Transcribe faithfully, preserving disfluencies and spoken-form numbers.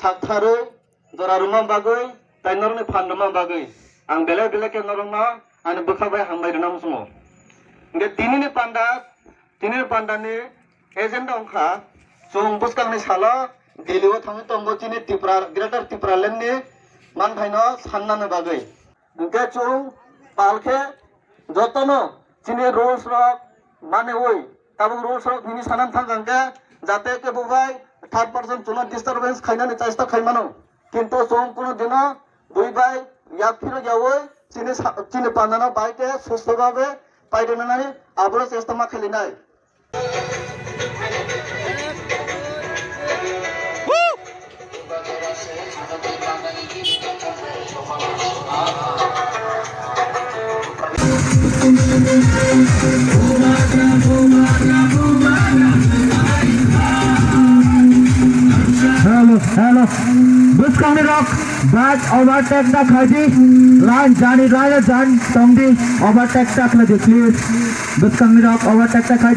Thak tharwi jora rwma bagwi tei norokni phan rwma bagwi ang belai belai khe norokno ani bwkha bai hambai rwna muchungo. Hwnkhe tinini panda, tinini pandani agenda wngkha chwng bwskangni salo Delhi o thangwi tongo chini Tripura, Greater Tipraland ni manthaino sannani bagwi. Hwnkhe chwng pal khe jotono chini rules rok maniwi, tabuk rules rok hini sanam thang kang khe jate kebo bai third person chwngno disturbance khainani chesta khai mano. Kintu chwng kuno dino bui bai yak phiro yawi chini sa-, chini pandano bai khe susto babe paidonani aboro chesta ma khailinai. Hello, hello. Bwskangni rok bike overtake da khaidi. Line jani line jan tongdi, overtake da khlaidi, please. Bwskangni rok overtake da khaidi.